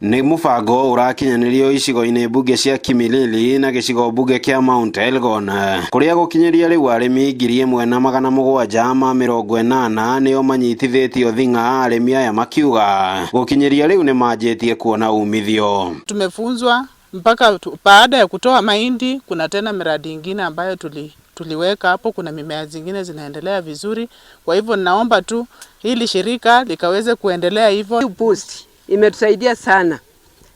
Nĩ mũbango ũrakinyanĩrio icigo-inĩ mbunge cia Kimilili na gĩcigo mbunge kĩa Mount Elgon, kũrĩa gũkinyĩria rĩu arĩmi 1780 nĩo manyitithĩtio thing'a, arĩmi aya makiuga gũkinyĩria rĩu nĩmanjĩtie kuona umithio. Tumefunzwa mpaka baada ya kutoa mahindi, kuna tena miradi ingine ambayo tuliweka hapo, kuna mimea zingine zinaendelea vizuri. Kwa hivyo naomba tu hili shirika likaweze kuendelea hivyo. Boost imetusaidia sana,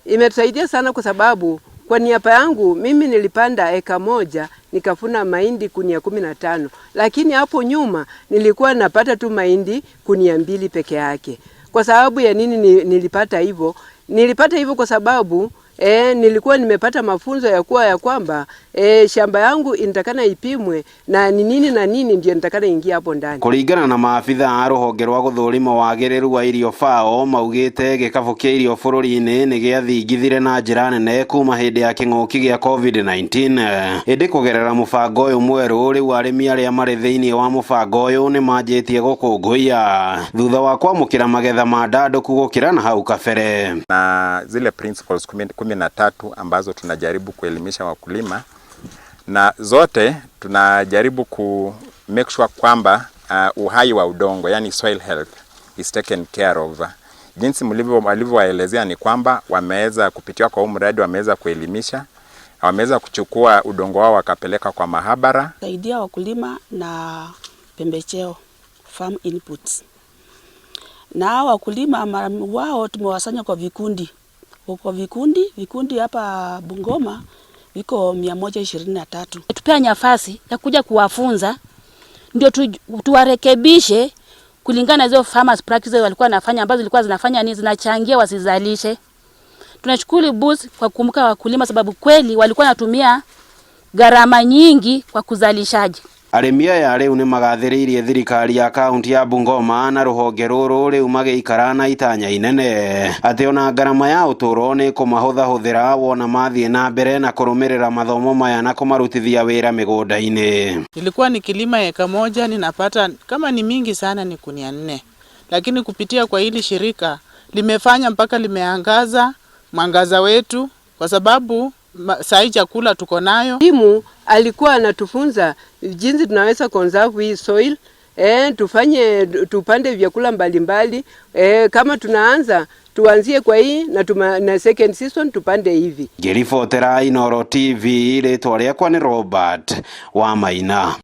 imetusaidia sana kwa sababu kwa niaba yangu mimi nilipanda eka 1 nikavuna mahindi kunia 15, lakini hapo nyuma nilikuwa napata tu mahindi kunia 2 peke yake. Kwa sababu ya nini nilipata hivyo? Nilipata hivyo kwa sababu nilikuwa nimepata mafunzo ya kuwa ya kwamba shamba yangu inatakana ipimwe na ni nini na nini ndio nitakana ingia hapo ndani. Kuringana na maabitha a ruhonge rwa guthurima wagiriru wa irio FAO, maugite gikabu kia irio bururi-ini ni giathingithire na njira nene kuma hindi ya king'uki gia COVID-19. Indi kugerera mubango uyu mweru, riu arimi aria mari thiini wa mubango uyu ni manjitie gukunguiya thutha wa kwamukira magetha ma ndanduku gukira na hau kabere. Na zile principles 13 ambazo tunajaribu kuelimisha wakulima, na zote tunajaribu ku make sure kwamba uhai wa udongo, yani soil health, is taken care of. Jinsi walivyowaelezea ni kwamba wameweza kupitia kwa huu mradi, wameweza kuelimisha, wameweza kuchukua udongo wao wakapeleka kwa mahabara. Saidia wakulima na pembejeo, farm inputs. Na wakulima wao tumewasanya kwa vikundi. Kwa vikundi hapa Bungoma viko 123. Tupea nafasi ya kuja kuwafunza ndio tuwarekebishe kulingana na hizo farmers practices walikuwa wanafanya, ambazo zilikuwa zinafanya nini, zinachangia wasizalishe. Tunashukuru Boost kwa kukumbuka wakulima, sababu kweli walikuwa wanatumia gharama nyingi kwa kuzalishaji. Arĩmi aya rĩu nĩ magathĩrĩirie thirikari ya kaunti ya Bungoma na rũhonge rũrũ rĩu magĩikara na itanya inene atĩ ona ngarama ya ũtũũro nĩ kũmahũthahũthĩra wona mathiĩ na mbere na kũrũmĩrĩra mathomo maya na kũmarutithia wĩra mĩgũnda-inĩ. Nilikuwa nikilima eka 1 ninapata kama ni mingi sana ni kunia 4, lakini kupitia kwa hili shirika limefanya mpaka limeangaza mwangaza wetu, kwa sababu sahi chakula tuko nayo. Mwalimu alikuwa anatufunza jinsi tunaweza conserve hii soil, tupande vyakula mbalimbali, kama tunaanza tuanzie kwa hii na second season tupande hivi. Ngĩribotera Inooro TV, rĩtwa rĩakwa nĩ Robert Wamaina.